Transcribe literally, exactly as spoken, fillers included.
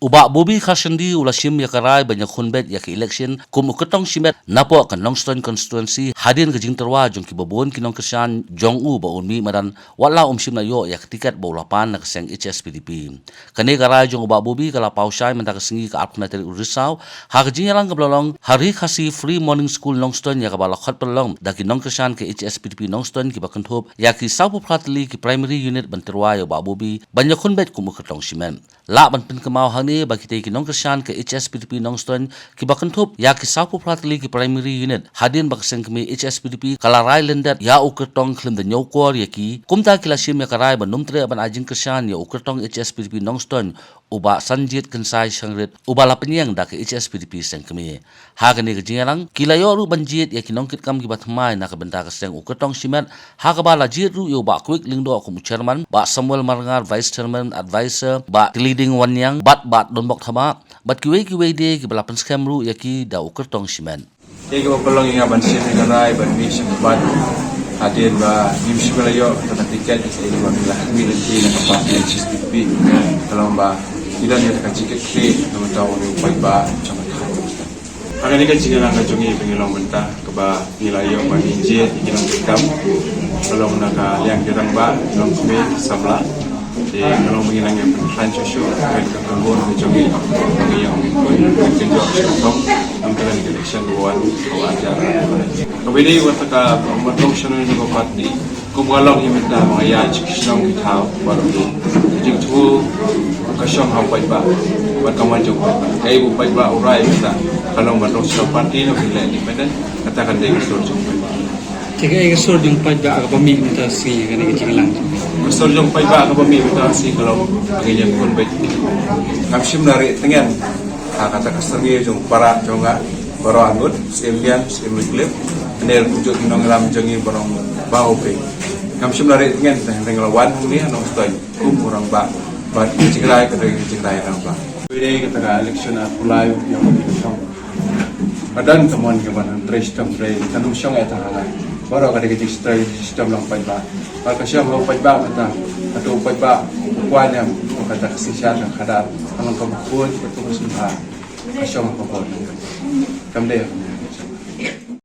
U Bah Bobby Kharshandi u la shim ïa ka rai ban ïakhun beit ïa ka election kum u kyrtong shimet napoh ka Nongstoiñ constituency hadien ka jingtyrwa jong kiba bun ki nongkyrshan jong u ba un mih madan wat la um shym la ïoh ïa ka tiket ba u la pan na ka seng H S P D P. Kane ka rai jong u Bah Bobby ka la paw shai mynta ka sngi ka arphew tarik u Risaw ha ka jingïalang kaba la long ha Ri Khasi Free Morning School Nongstoiñ ïa kaba la khot pynlong da ki nongkyrshan ka H S P D P Nongstoiñ kiba kynthup ïa ki sawphew phra tylli ki primary unit ban tyrwa ïa u Bah Bobby ban ïakhun beit kum u kyrtong shimet. Lah ban pynkynmaw hangne ba kitei ki nongkyrshan ka H S P D P Nongstoiñ kiba kynthup ïa ki sawphew phra tylli ki primary unit hadien ba ka seng kmie H S P D P ka la rai lyndet ïa u kyrtong khlem da ñiewkor ïa ki, kumta ki la shim ïa ka rai ban ym treh ban ai jingkyrshan ïa u kyrtong H S P D P Nongstoiñ u Bah Sanjit Kynsai Shangrit uba la pynïeng da ka H S P D P seng kmie. Ha kane ka jingïalang ki la ïoh ruh ban jied ïa ki nongkitkam kiba thymmai na ka bynta ka seng u kyrtong shimet, ha kaba la jied ruh ïa u Bah Kwik Lyngdoh kum u chairman, Bah Samuel Marngar vice chairman advisor, Bah Tiliding Wanniang bad Bah Donbok Thabah bad kiwei kiwei de kiba la pynskhem ruh ïa ki da u kyrtong shimet. Ïa kiba pynlong ïa nga ban shim ïa ka rai ban mih sha khmat hadien ba ngim shym la ïoh kata ka tiket ïa kiba ngi la khmih lynti na ka party H S P D P. Ka long ba ngi don ïa ka jingkitkhlieh na ka bynta u paidbah jong ka thaiñ. Ha kane ka jingïalang ka jong ngi ba ngi long mynta kaba ngi la ïoh ba ngi jied ïa ki nongkitkam, ka long na ka liang ki rangbah, ki longkmie, ki samla. Te ka long ba ngi nang ïa pynkhlaiñ shuh shuh ka khubor ka jong ngi ba ngi ïoh ban kynjoh sha ka thong. Namar ka election ba wan ka wan jar. Kaba ïadei bad kata ka ban long sha ïing ka party. Kum ka long hi mynta ba nga ïaid sha ki shnong ki thaw baroh hi. Ka jingthmu ka shong ha u paidbah bad ka mon jong u paidbah. Kaei ba u paidbah u rai mynta ka long ban long sha party ne ban leh independent, kata kan dei ka sur jong u paidbah. Te kaei ka sur jong u paidbah kaba mih mynta ka sngi ha kane ka jingïalang? Ka sur jong u paidbah kaba mih mynta ka sngi ka long ba ngin ïakhun beit. Ngam shym la rieh tngen ha kata ka syrngiew jong para jong nga baroh arngut, Syiem Mian, Syiem Wycliffe, ne kumjuh ki nongïalam jong ngi baroh ba u pei. Ngam shym la rieh tngen tang tang la wan hangne ha Nongstoiñ kum u rangbah bad ka jingrai ka dei ka jingrai rangbah. Kawei de kata ka election arphew lai u ïa u ïa u shong. Ka don ka mon ka ban hynrei shitom hynrei kan ym shong ïa tang ha nga. Baroh ka dei ka jingshitoi shitom lang paidbah. Bad ka shong ha u paidbah mynta. Hato u paidbah u kwah ne em, kata ka synshar ka khadar. Ka long kaba khuid bad kaba sngewbha. Ka shong ha ka bor. Kam dei.